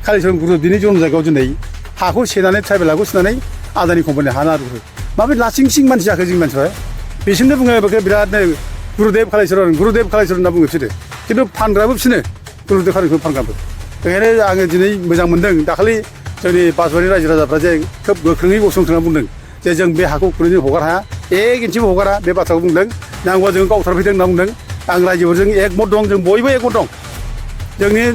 카리스ον 그룹 जोनोम जायगायाव दिनै हाखौ सेनानै ट्राइबेल हाखौ सेनानै आदानि कम्पानि हाना आरो माबे लासिं मानसि जाखो जोंनि मानसिफ्रा बिसोरनो बुङो बेखौ बिरादनो गुरुदेब कालिचरन होनना बुङो बिसोरो खिन्थु फानग्राबो बिसोरनो गुरुदेब कालिचरन फानग्राबो बेखायनो आङो दिनै मोजां मोनदों दाखालि जोंनि बासबारि रायजो राजाफ्रा जे खोब गोख्रोङै गसंथाना बुंदों जे जों बे हाखौ खुरैनो हगार हाया एक इन्सिबो हगारा बे बाथ्राखौ बुंदों नांगौबा जों गावथारफैदों होनना बुंदों आं रायजोफोरजों एकमत दं जों बयबो एकमत दं जोंनि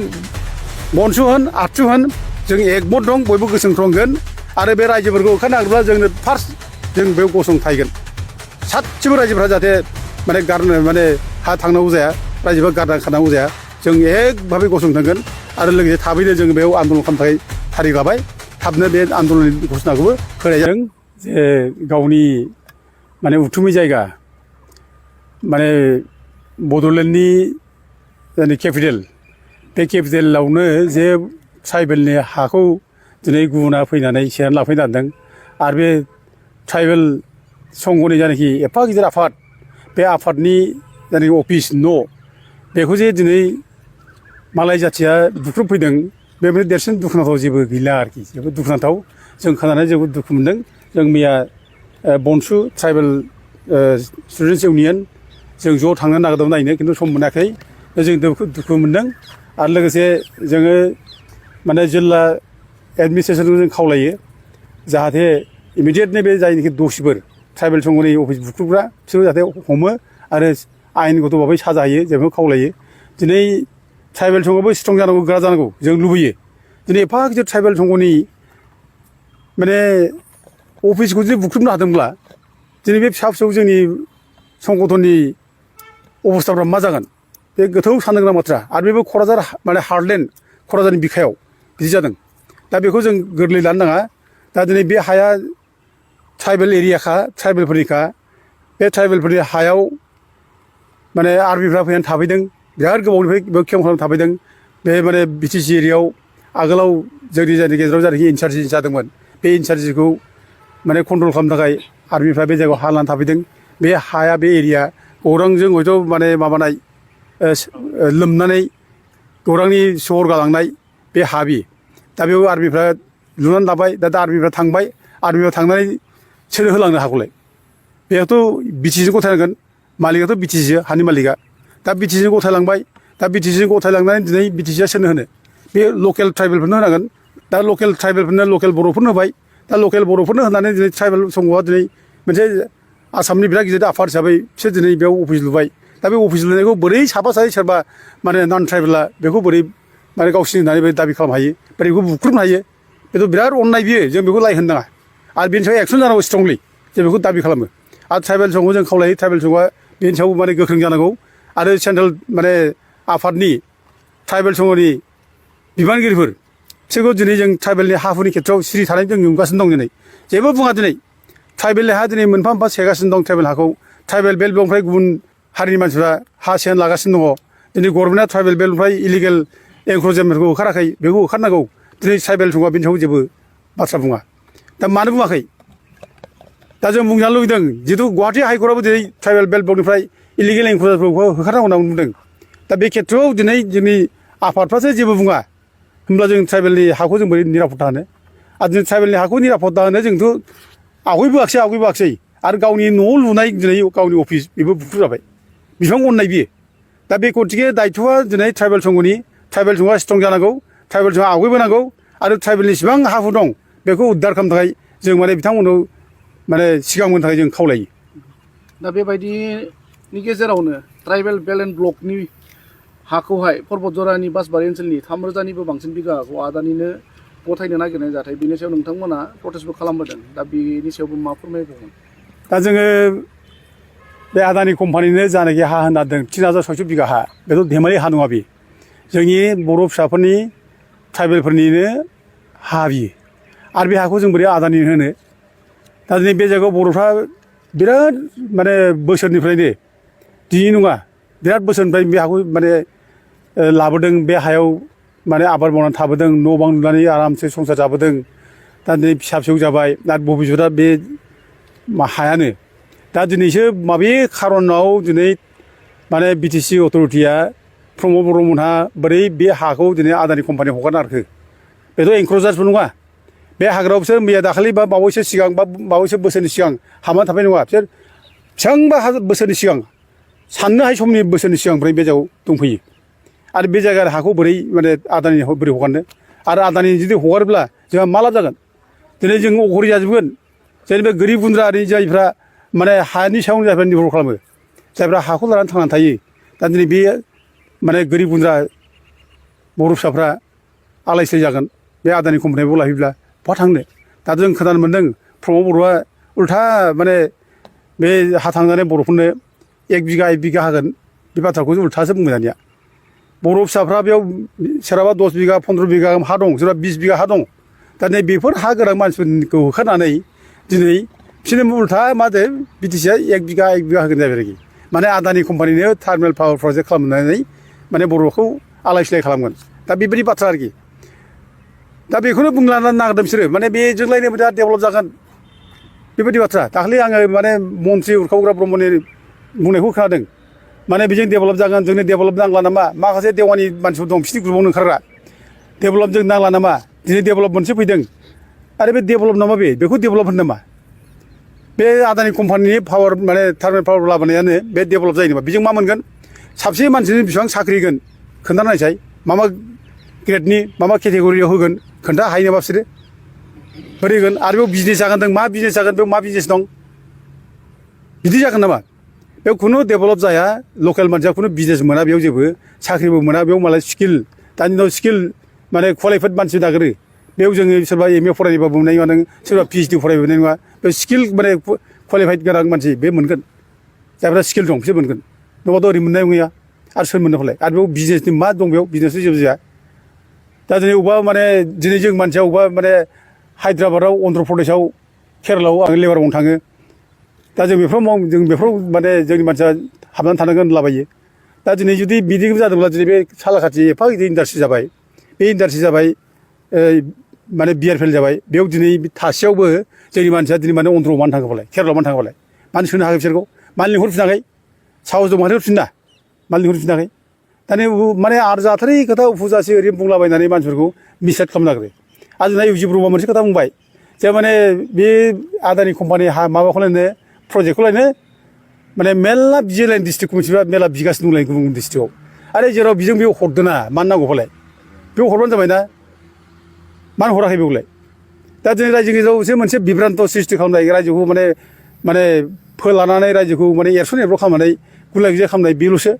मनसु होन आथु होन जों एकमत दं बयबो गोसोखांगोन आरो बे रायजोफोरखौ ओंखारनांगौब्ला जोंनो फार्स्ट जों बेयाव गसंथायगोन सासेबो रायजोफ्रा जाहाथे माने गारनो माने हा थांनांगौ जाया रायजोफ्रा गारना खानांगौ जाया जों एकभाबे गसंथांगोन आरो लोगोसे थाबैनो जों बेयाव आन्दलन खालामनो थाखाय थारिख लाबाय थाबनो बे आन्दलननि घोषणाखौबो होनाय जादों जे गावनि माने उथुमै जायगा माने बड'लेण्डनि जोंनि केपिटेल बे केपिटेलावनो जे ट्राइबेलनि हाखौ दिनै गुबुना फैनानै सेनानै लाफैनो नागिरदों आरो बे ट्राइबेल संघनि जायनाखि एफा गिदिर आफाद बे आफादनि जायनाखि अफिस न' बेखौ जे दिनै मालाय जाथिया बुख्रुबफैदों बे देरसिन दुखुनांथाव जेबो गैला आरोखि जोबोद दुखुनांथाव जों खोनानानै जोबोद दुखु मोनदों जों मैया बनसु ट्राइबेल स्टुडेन्टस इउनियन जों ज' थांनो नागिरदोंमोन नायनो खिन्थु सम मोनाखै जों दुखु मोनदों आरो लोगोसे जोङो माने जिल्ला एडमिनिस्ट्रेसनखौ जों खावलायो जाहाथे इमिडियेटलि बे जायनाखि दसिफोर ट्राइबेल संघनि अफिस बुख्रुबग्रा बिसोरखौ जाहाथे हमो आरो आयेनगत भाबै साजा होयो जों बेखौ खावलायो दिनै ट्राइबेल संघआबो स्ट्रं जानांगौ गोरा जानांगौ जों लुबैयो दिनै एफा गिदिर ट्राइबेल संघनि माने अफिसखौ जुदि बुख्रुबनो हादोंब्ला दिनै बे फिसा फिसौ जोंनि संगठननि अबस्थाफ्रा मा जागोन बे गोथौ साननो गोनां बाथ्रा आरो बेबो क'क्राझार माने हार्टलेण्ड क'क्राझारनि बिखायाव बिदि जादों दा बेखौ जों गोरलै लानो नाङा दा दिनै बे हाया ट्राइबेल एरियाखा ट्राइबेलफोरनिखा बे ट्राइबेलफोरनि हायाव माने आर्मिफ्रा फैनानै थाफैदों बिराद गोबावनिफ्राय केम्प खालामनानै थाफैदों बे माने बिटिसि एरियायाव आगोलाव जोंनि जायनि गेजेराव जायनाखि इनसार्जि जादोंमोन बे इनसार्जिखौ माने कन्ट्रल खालामनो थाखाय आर्मिफ्रा बे जायगायाव हा लानानै थाफैदों बे हाया बे एरिया गौरांजों हयथ' माने माबानाय लोमनानै गौरांनि सहर गालांनाय बे हा बि दा बेयाव आर्मिफ्रा लुनानै लाबाय दा आर्मिफ्रा थांबाय आर्मिफ्रा थांनानै सोरनो होलांनो हाखौलाय बेयावथ' बिटिसिजों गथायनांगोन मालिकआथ' बिटिसि हानि मालिकआ दा बिटिसिजों गथायलांबाय दा बिटिसिजों गथायलांनानै दिनै बिटिसिया सोरनो होनो बे लकेल ट्राइबेलफोरनो होनांगोन दा लकेल ट्राइबेलफोरनो लकेल बर'फोरनो होबाय दा लकेल बर'फोरनो होनानै दिनै ट्राइबेल संघआ दिनै मोनसे आसामनि बिराद गिदिर आफाद हिसाबै बिसोर दिनै बेयाव अफिस लुबाय दा बे अफिस लुनायखौ बोरै साफा सानै सोरबा माने नन ट्राइबेला बेखौ बोरै माने गावसिनि होननानै बे दाबि खालामनो हायो बोरै बेखौ बुख्रुबनो हायो बेथ' बिराद अननाय बियो जों बेखौ लाय होनो नाङा आरो बेनि सायाव एक्सन जानांगौ स्ट्रंलि जों बेखौ दाबि खालामो आरो ट्राइबेल संघखौ जों खावलायो ट्राइबेल संघआ बेनि सायाव माने गोख्रों जानांगौ आरो सेन्ट्रेल माने आफादनि ट्राइबेल संघनि बिबानगिरिफोर बिसोरखौ दिनै जों ट्राइबेलनि हा हुनि खेथ्रआव सिरि थानाय जों नुगासिनो दं दिनै जेबो बुङा दिनै ट्राइबेलनि हा दिनै मोनफा मोनफा सेगासिनो दं ट्राइबेल हाखौ ट्राइबेल बेल्टनिफ्राय गुबुन हारिनि मानसिफ्रा हा सेनानै लागासिनो दङ दिनै गभर्नमेन्टआ ट्राइबेल बेल्टनिफ्राय इलिगेल एनक्र'चमेन्टफोरखौ होखाराखै बेखौ होखारनांगौ दिनै ट्राइबेल संघआ बेनि सायाव जेबो बाथ्रा बुङा दा मानो बुङाखै दा जों बुंजानो लुबैदों जिहेतु गुवाहाटि हाइकर्टआबो दिनै ट्राइबेल बेल्ट ब्लकनिफ्राय इलिगेल एनक्र'चमेन्टफोरखौ होखारनांगौ होनना बुंदों दा बे खेथ्रआव दिनै जोंनि आफादफ्रासो जेबो बुङा होमब्ला जों ट्राइबेलनि हाखौ जों बोरै निरापत्ता होनो आरो जों ट्राइबेलनि हाखौ निरापत्ता होनो जोंथ' आवगायबोआखिसै आरो गावनि न'आव लुनाय दिनै गावनि अफिस बेबो बुख्रुब जाबाय बिफां अननाय बियो दा बे गतिके दायथ'आ दिनै ट्राइबेल संघनि ट्राइबेल संघआ स्ट्रं जानांगौ ट्राइबेल संघआ आवगायबोनांगौ आरो ट्राइबेलनि इसेबां हा हु दं बेखौ उद्धार खालामनो थाखाय जों माने बिथांमोननाव माने सिगां होनो थाखाय जों खावलायो दा बेबायदिनि गेजेरावनो ट्राइबेल बेल्ट एन्ड ब्लकनि हाखौहाय पर्बत जरानि बासबारि ओनसोलनि 3,000निबो बांसिन बिघाखौ आदानिनो गथायनो नागिरनाय जाथाय बेनि सायाव नोंथांमोना प्रटेस्टबो खालामबोदों दा बेनि सायावबो मा फोरमायबावगोन दा जोङो बे आदानि कम्पानिनो जानाखि हा होना दों 3,600 बिघा हा बेथ' धेमालि हा नङा बे जोंनि बर' फिसाफोरनि ट्राइबेलफोरनिनो हा बियो आरो बे हाखौ जों बोरै आदानि होनो दा दिनै बे जायगायाव बर'फ्रा बिराद माने बोसोरनिफ्रायनो दिनै नङा बिराद बोसोरनिफ्राय बे हाखौ माने लाबोदों बे हायाव माने आबाद मावनानै थाबोदों न' बां लुनानै आरामसे संसार जाबोदों दा दिनै फिसा फिसौ जाबाय आरो भबिष्यतआ बे हायानो दा दिनैसो माबे खारनाव दिनै माने बिटिसि अथ'रिटिया प्रमद बर'मोनहा बोरै बे हाखौ दिनै आदानि कम्पानियाव हगारना होखो बेथ' एंक्रजार्सबो नङा बे हाग्रायाव बिसोर मैया दाखालि बा बावैसो सिगां बा बावैसो बोसोरनि सिगां हाबनानै थाबाय नङा बिसोर बेसेबांबा बोसोरनि सिगां साननो हायै समनि बोसोरनि सिगांनिफ्राय बे जायगायाव दंफैयो आरो बे जायगानि हाखौ बोरै माने आदानि बोरै हगारनो आरो आदानि जुदि हगारोब्ला जोंहा मा लाब जागोन दिनै जों अघरि जाजोबगोन जेनेबा गोरिब गुन्द्रानि जायफ्रा माने हानि सायाव जायफ्रा निर्भर खालामो जायफ्रा हाखौ लानानै थांनानै थायो दा दिनै बे माने गोरिब गुन्द्रा बर' फिसाफ्रा आलाय सिलाय जागोन बे आदानि कम्पानियाव लाहैब्ला बहा थांनो दा जों खोनानो मोन्दों प्रमद बर'आ उल्था माने बे हा थांजानाय बर'फोरनो 1 बिघा होगोन बे बाथ्राखौ उल्थासो बुंबाय दानिया बर' फिसाफ्रा बेयाव सोरहाबा 10 बिघा 15 बिघा हा दं सोरबा 20 बिघा हा दं दा नै बेफोर हा गोनां मानसिफोरखौ होखारनानै दिनै बिसोरनो उल्था मा होनो बिटिसिआ 1 बिघा होगोन जाबाय आरोखि माने आदानि कम्पानिनो टार्मिनेल पावार प्रजेक्ट खालामनानै माने बर'खौ आलाय सिलाय खालामगोन दा बेबायदि बाथ्रा आरोखि दा बेखौनो बुंलांनो नागिरदों बिसोरो माने बेजोंलायनो बिराद डेभेलप जागोन बेबायदि बाथ्रा दाखालि आङो माने मन्त्रि उरखावग्रा ब्रह्मनि बुंनायखौ खोनादों माने बेजों डेभेलप जागोन जोंनो डेभेलप नांला नामा माखासे देवानि मानसिफोर दं बिसिनि ग्रुपआवनो ओंखारग्रा डेभेलप जों नांला नामा दिनै डेभेलप मोनसे फैदों आरो बे डेभेलप नामा बेखौ डेभेलप होनो नामा बे आदानि कम्पानिनि पावार माने टार्मिनेल पावार लाबोनायानो बे डेभेलप जायो नामा बेजों मा मोनगोन साबसे मानसिनो बेसेबां साख्रि होगोन खोन्थानायसाय मा ग्रेडनि मा केटेगरियाव होगोन खोन्था हायो नामा बिसोरो बोरै होगोन आरो बेयाव बिजनेस जागोन मा बिजनेस जागोन बेयाव मा बिजनेस दं बिदि जागोन नामा बेयाव खुनु डेभेलप जाया लकेल मानसिया खुनु बिजनेस मोना बेयाव जेबो साख्रिबो मोना बेयाव मालाय स्किल दानि दिनाव स्किल माने क्वालिफाइड मानसि नागिरो बेयाव जोङो सोरबा MA फरायबाबो मोननाय नङा नों सोरबा PhD फरायबाबो मोननाय नङा बे स्किल माने क्वालिफाइड गोनां मानसि बे मोनगोन जायफ्रा स्किल दं बिसोर मोनगोन नङाबाथ' ओरै मोननाय नङा आरो सोर मोननो फालाय आरो बेयाव बिजनेसनि मा दं बेयाव बिजनेसनि जेबो जाया दा दिनै अबेबा माने दिनै जों मानसिया अबेबा माने हायद्राबादाव अन्ध्र प्रदेशआव केरेलायाव आं लेबार मावनो थाङो दा जों बेफोराव माने जोंनि मानसिया हाबनानै थानांगोन होनलाबायो दा दिनै जुदि बिदि जादोंब्ला दिनै बे सालाकाथि एफा गिदिर इन्डास्ट्रि जाबाय बे इन्डास्ट्रि जाबाय माने BRPL जाबाय बेयाव दिनै थासेयावबो जोंनि मानसिया दिनै माने अन्ध्रआव मानो थाङो फालाय केरेलायाव मानो थाङो फालाय मानो सोनो हायाखै बिसोरखौ मानो लिंहरफिनाखै साहस दं मानो हरफिना मानो लिंहरफिनाखै दानि माने आरो जाथारै खोथा उफुजासै ओरैनो बुंलाबायनानै मानसिफोरखौ मिसगाइड खालामनो नागिरो आरो जोंना इउजि ब्रह्मआ मोनसे खोथा बुंबाय जे माने बे आदानि कम्पानि माबाखौलायनो प्रजेक्टखौलायनो माने मेरला BJLN डिस्ट्रिक्ट कमिटिफ्रा मेरला बिगासिनो दंलाय गुबुन गुबुन डिस्ट्रिक्टआव आरो जेराव बिजों बेयाव हरदोना मानो नांगौ फालाय बेयाव हरबानो जाबाय ना मानो हराखै बेयावलाय दा दिनै रायजो गेजेरावसो मोनसे बिभ्रान्त सृष्टि खालामनाय रायजोखौ माने फोलानानै रायजोखौ माने एरसन एरब्र खालामनानै गुलाय गुजाय खालामनाय बेल'सो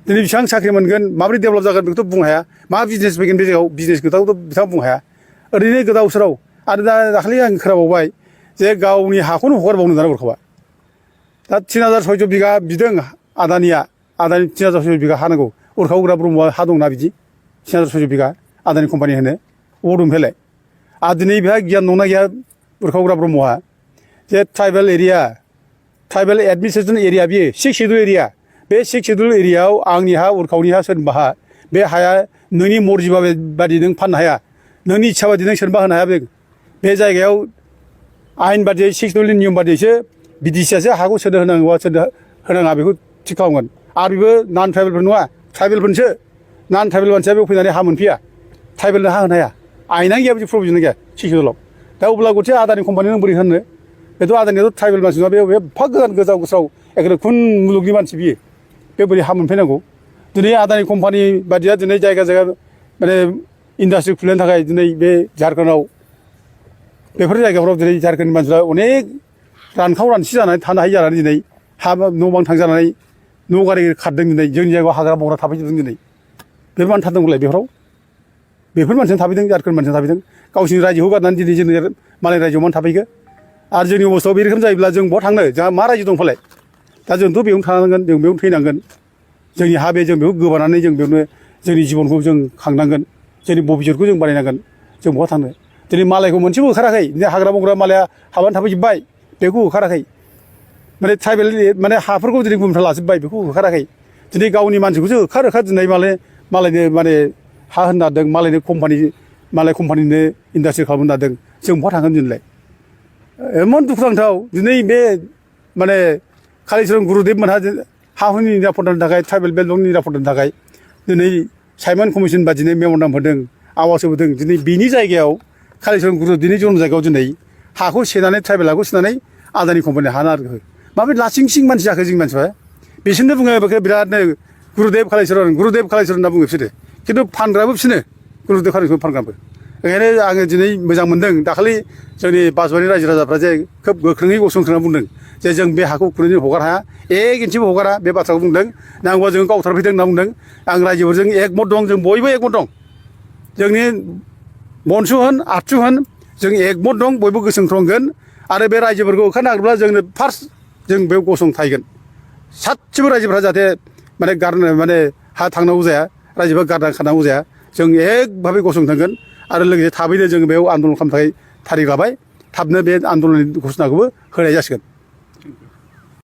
दिनै बेसेबां साख्रि मोनगोन माबोरै डेभेलप जागोन बेखौथ' बुंनो हाया मा बिजनेस फैगोन बे जायगायाव बिजनेस खोथाखौथ' बिथाङा बुंनो हाया ओरैनो गोदाव सोराव आरो दा दाखालि आं खोनाबावबाय जे गावनि हाखौनो हगारबावनो दाना बर'खौबा दा 3600 बिघा बिदों आदानि 3600 बिघा हा नांगौ उरखावग्रा ब्रह्मआ हा दंना बिदि 3600 बिघा आदानि कम्पानि होनो अबाव दं बेलाय आरो दिनै बेहा गियान दंना गैया उरखावग्रा ब्रह्मआ जे ट्राइबेल एडमिनिस्ट्रेसन एरिया बियो 6 शेड्युल एरिया बे 6 शेड्युल एरियायाव आंनि हा उरखावनि हा सोरनिबा हा बे हाया नोंनि मर्जि बादि नों फाननो हाया नोंनि इच्छा बादि नों सोरनोबा होनो हाया बे जायगायाव आयेन बादियै 6 शेड्युलनि नियम बादियैसो बिटिसिआसो हाखौ सोरनो होनांगौआ सोरनो होनाङा बेखौ थिग खालामगोन आरो बेबो नन ट्राइबेलफोर नङा ट्राइबेलफोरसो नन ट्राइबेल मानसिया बेयाव फैनानै हा मोनफैया ट्राइबेलनो हा होनो हाया आयेनानो गैया बिदि प्रभिजन गैया 6 शेड्युलाव दा अब्ला गथे आदानि कम्पानि नों बोरै होननो बेथ' आदानियाथ' ट्राइबेल मानसि नङा बे एफा गोजाव गोसाव एखेबारे खुन मुलुगनि मानसि बियो बे बोरै हा मोनफैनांगौ दिनै आदानि कम्पानि बादिया दिनै जायगा माने इन्डास्ट्रि खुलिनो थाखाय दिनै बे झारखन्डआव बेफोर जायगाफ्राव दिनै झारखन्डनि मानसिफ्रा अनेक रानखाव रानसि जानानै थानो हायि जानानै दिनै हा न' बां थांजानानै न' गारि खारदों दिनै जोंनि जायगायाव हाग्रा बंग्रा थाफैजोबदों दिनै बेफोर मानो थादोंमोनलाय बेफोर मानसियानो थाफैदों झारखन्ड मानसियानो थाफैदों गावसिनि रायजोखौ गारनानै दिनै जोंनि मालाय रायजोआव मानो थाफैखो आरो जोंनि अबस्थायाव बे रोखोम जायोब्ला जों बहा थांनो जोंहा मा रायजो दं फालाय दा जोंथ' बेयावनो थानांगोन जों बेयावनो थैनांगोन जोंनि हा बे जों बेयाव गोबानानै जों बेयावनो जोंनि जिबनखौ जों खांनांगोन जोंनि भबिष्यतखौ जों बानायनांगोन जों बहा थांनो दिनै मालायखौ मोनसेबो होखाराखै हाग्रा बंग्रा मालाया हाबानो थाफैजोब्बाय बेखौ होखाराखै माने ट्राइबेल माने हाफोरखौ दिनै गुबुनफ्रा लाजोब्बाय बेखौ होखाराखै दिनै गावनि मानसिखौसो होखार दिनै मालायनो माने हा होनो नागिरदों मालाय कम्पानिनो इन्डास्ट्रि खालामनो नागिरदों जों बहा थांगोन दिनैलाय एमन दुखुनांथाव दिनै बे माने कालिचरन गुरुदेब मोनहा हा हुनि निरापत्तानि थाखाय ट्राइबेल बेल्टनि निरापत्तानि थाखाय दिनै साइमन कमिसन बादिनो मेम'रेन्डाम होदों आवाज होबोदों दिनै बिनि जायगायाव कालिचरन गुरुदेब दिनै जन्म जायगायाव दिनै हाखौ सेनानै ट्राइबेल हाखौ सेनानै आदानि कम्पानि हा नागिरो माबोरै लासिं सिं मानसि जाखो जोंनि मानसिफ्रा बिसोरनो बुङो बेखौ बिरादनो गुरुदेब कालिचरन होनना बुङो बिसोरो खिन्थु फानग्राबो बिसोरनो गुरुदेब कालिचरन फानग्राबो ओंखायनो आङो दिनै मोजां मोनदों दाखालि जोंनि बासबारि रायजो राजाफ्रा जे खोब गोख्रोङै गसंथाना बुंदों जे जों बे हाखौ खुनुदिन हगार हाया एक इन्सिबो हगारा बे बाथ्राखौ बुंदों नांगौबा जों गावथारफैदों होनना बुंदों आं रायजोफोरजों एकमत दं जों बयबो एकमत दं जोंनि मनसु होन आतसु होन जों एकमत दं बयबो गोसोखांगोन आरो बे रायजोफोरखौ होखारनो नागिरब्ला जोंनो फार्स्ट जों बेयाव गसंथायगोन सासेबो रायजोफ्रा जाहाथे माने हा थांनांगौ जाया रायजोफ्रा गारना खानांगौ जाया जों एकभाবে गसंथांगोन आरो लोगोसे थाबैनो जों बेयाव आन्दलन खालामनो थाखाय थारिख लाबाय थाबनो बे आन्दलननि घोषणाखौबो होनाय जासिगोन